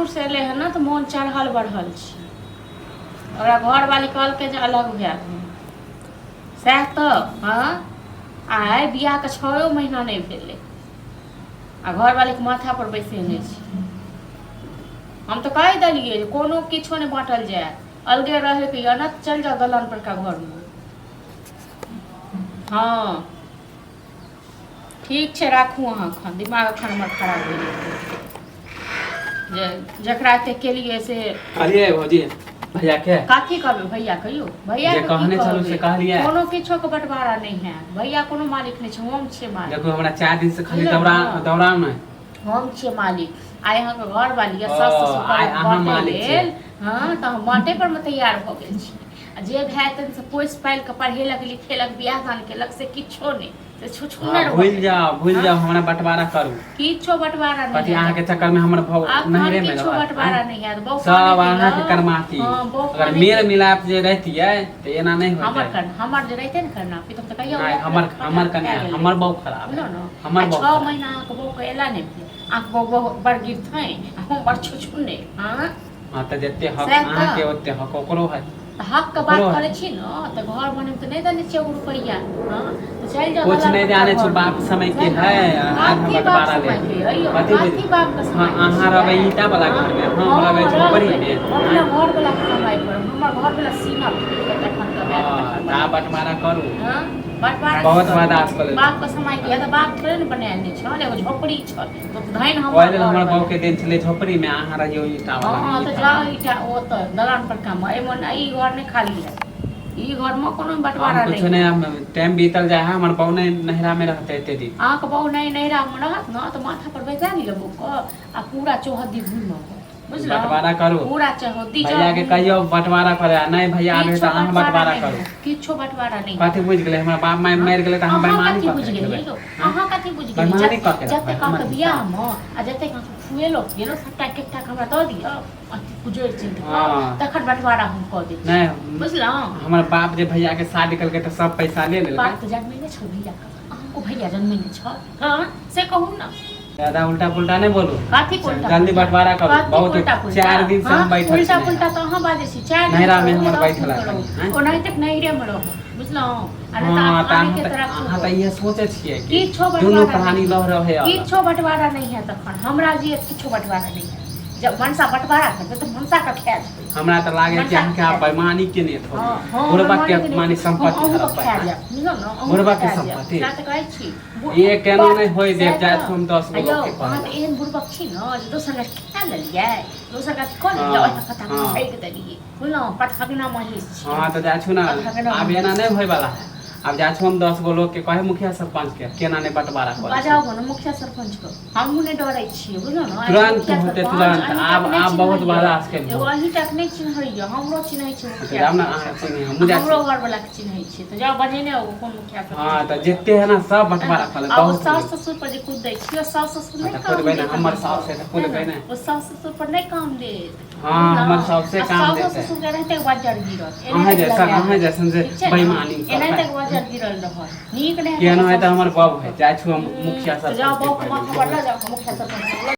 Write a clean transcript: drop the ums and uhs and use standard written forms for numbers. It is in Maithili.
सासुरसँ एलै हँ ने तऽ मोन चढ़ल बढ़ल छै। ओकरा घरवाली कहलकै जे अलग भए गेल, सएह तऽ। हँ, आइ बियाहके 6 महीना नहि भेलै आ घरवालीके माथापर बैसेने छै। हम तऽ कहि देलियै जे कोनो किछो नहि बाँटल जायत, अलगे रहैके यऽ ने तऽ चलि जाउ दलान परका घरमे। हँ, ठीक छै, राखू अहाँ। एखन दिमाग एखन हमर खराब भऽ जेतै जे जकरा एते केलियै से। कहलियै भौजी भैया के? कथी कहबै भैया? कहियो भैया जे के की कहने छलहुँ से कहबै? कहलियै? कोनो किछो के बंटवारा नहि हैत। भैया कोनो मालिक नहि छै, हम छियै मालिक। देखू, हमरा 4 दिन से खाली बुझलहुँ दौड़ा ने? दौड़ाउ नहि। हम छियै मालिक। आइ अहाँके घर वाली ओ, सास ससुर आइ अहाँ बाँटै मालिक छियै। लेल, हँ, तऽ हम बाँटै पर मे तैयार भऽ गेल छी। आ जे भाय तन से पोसि पालि कऽ पढ़ेलक लिखेलक, बियाह दान केलक, से किछो नहि, से छुछुन्नर हँ, भऽ भूलि गेल। जाउ, भूलि हँ जाउ, हमरा बँटवारा करू। किछो बंटवारा नहि कथी हैत। अहाँके चक्कर में हमर भौ आब नैहरे तहन में किछो रहत? बंटवारा आँय? नहि हैत। बौह सब कानैत अहाँके यऽ। करमाती। हँ, बौह अगर कानैत मेल यऽ। मिलाप जे रहितियै तऽ एना नहि हमर होइतै। कर हमर जे रहितै ने करना तऽ हम तऽ कहियो नहि, लत हमर लत हमर पटा कन्या खा गेल हमर रहितै। बहु खराब बुझलहुँ है। ने? हमर आ बहु 6 खराब। महीना अहाँके बौहके एला नहि भेल, अहाँके बौह बौह बड़ गिरथै आ हम बड़ छुछुन्ने। हँ। हँ, तऽ जते हक सएह तऽ। अहाँके ओते हक ओकरो है। तऽ हकके बात ओकरो है। करै छी ने तऽ घर बनैमे तऽ नहि देने छियै एगो रुपैआ। हँ, तऽ चलि जाउ कुछ दलान नहि परका जाने छौ घरमे। बाप समय के सएह ने? है आज हम कथी बाप बंटवारा समय लेब। के अइयो? कथी बुझ कथी बापके हँ, समय के अहाँ छियै? रहबै ईटा वाला हँ घर में, हम रहबै हँ, झोपड़ी रहबै में। अपना आँय? घरवलाके कमाइ पर। हमर घरवला सीना फूलि कऽ तखन कमायत, हँ, तखन तऽ आब बनेने बंटवारा छै। करू। हँ, बँटवारा की बहुत करू? बर्दाश्त कऽ लेलहुँ। बापके समय के तऽ बाप थोड़े ने बनायल छल, एगो झोपड़ी छल तऽ धनि ओहि हमर लेल हमर घरवला। बहू के देन छलै झोपड़ी में, अहाँ रहियौ ईटा वाला में। हँ, तऽ ईटा जाउ वाला। ईटा ओतऽ दलान पर काम। एहिमे नहि, ई घर नहि खाली हैत, ई घरमे कोनो हम बँटवारा कुछो नहि नहि हैत। हम टाइम बीतल जाइ है, हमर बहू नहि नैहरा में रहतै एते दिन। अहाँके बहू नहि नैहरामे रहत ने तऽ माथा पर बैसा लिअ बहूके आ पूरा चौहद्दी घुमब, बुझलहुँ? बंटवारा करू। पूरा चौहद्दी भैया जाउ के घुमब। कहियो बंटवारा करे आ नहि भैया आबे किछो तऽ अहाँ बँटवारा बंटवारा नहि करू। हैत, किछो बँटवारा नहि कथी हैत। बुझि गेलै? हमरा बाप माय हँ, मरि गेलै तऽ अहाँ अहाँ बेईमानी कथी कऽ के बुझि रखि गेलियै लेबै? यौ? आँय? अहाँ कथी बुझि गेलियै? बेईमानी कऽ के रखबै जतेक हमर अहाँके हिस्सा? बियाहमे आ जतेक अहाँके खुएलो पिएलो सबटा एक एकटा हमरा दऽ दिअ गुजरि चिन्त कऽ, तखन बँटवारा हम कऽ दै छी। नहि, बुझलहुँ? हमर बाप जे भैया के शादी केलकै तऽ सब पैसा ले लेलकै। बाप तऽ जन्मेने छल भैयाके, अहाँको भैया जन्मेने छल? हँ, से कहू ने। ज्यादा उल्टा पुल्टा नहि बोलू। कथी उल्टा जल्दी पुल्टा? बंटवारा करू। कथी बहुत उल्टा पुल्टा? 4 दिन से हँ, हम बैठल छी उल्टा नैहरा। पुल्टा तऽ अहाँ बाजै छी। 4 दिन नैहरा में रहू, हमर 10 बैठल दिन है रहू, कनी, आँय? ओनाहिते नैहरेमे रहू, बुझलहुँ? आ नहि तऽ हँ, आब तऽ अहाँ आनेके तऽ तऽ राखू। अहाँ तऽ इहे सोचै छियै कि किछो दुनू बँटवारा प्राणी नहि लह रहे अलग। किछो बँटवारा नहि हैत तखन। हमरा जे किछो बँटवारा नहि हैत। जब मनसा बँटवारा करतै तऽ मनसा के खाय जेबै। हमरा तऽ लागै कि मनसा अहाँके आब खाय जेबै। बेईमानी केने थो। हँ हँ, बुढ़बा के बेईमानी केने माने हम संपत्ति अहूँके हड़पबै। खाय जायब, बुझलहुँ ने? अहूँके बुढ़बा के खाय जायब, संपत्ति सएह तऽ कहै छी। ये केना नहि होय देब। सएह जाइत तऽ। हम 10 आ गो यौ, लोक के अहाँ कहै तऽ ला। एहन बुड़बक छी ने जे दोसर के खा लेलियै, दोसर के अथी कऽ लेलियै, ओहि पता भागि देलियै, बुझलहुँ? पतहगना महींस छी। हँ, तऽ जाइ छु ने। पतहगना आब एना महींस। नहि होय वाला है। आब जाइ छु हम 10 गो लोक के कहे, मुखिया सरपंच के, केना नहि बंटवारा करै छी। बजाउ ने मुखिया सरपंच के, हमहूँ नहि डरै छियै, बुझलहुँ ने? तुरंत मुखिया होतै, सरपंच तुरंत। अहीं आब तक नहि आब बहुत चिन्हैए। बर्दाश्त केलियै। एगो अहीं तक नहि चिन्हैए, हमरो चिन्है छै तऽ मुखिया जाउ ने, सरपंच। अहाँ चिन्है, हमहूँ जाइ हमरो छी। घरवला के चिन्है छियै, तऽ जाउ बजेने आउ कोन मुखिया हँ, सरपंच तऽ के। जते है ने सब बंटवारा कऽ लेब। आ ओ बहुत हो सास गेल। ससुर पर जे कुदै छियै, सास ससुर हँ, नहि तऽ काम कुदबै ने, देत हमर अहाँके। साउस है तऽ है कुदबै ने? ने। ओ सास ससुर पर नहि काम देत, हँ, हमर बुझलहुँ? साउसे आ काम सासो देतै। ससुर के एनाहिते बज्जर गिरत, अहाँ एनाहिते जैसन लगा अहाँ देत। जैसन जे ठीक छै ने? बेईमानी करबै। एनाहिते बज्जर गिरल रहत, नीक नहि हेतै केहनो है सास तऽ हमर ससुर बाबू है। के। जाइ छु हम मुखिया तऽ जाउ सरपंच के बहूके कहै माथा लेल। पर लऽ जाउ, मुखिया सरपंच के।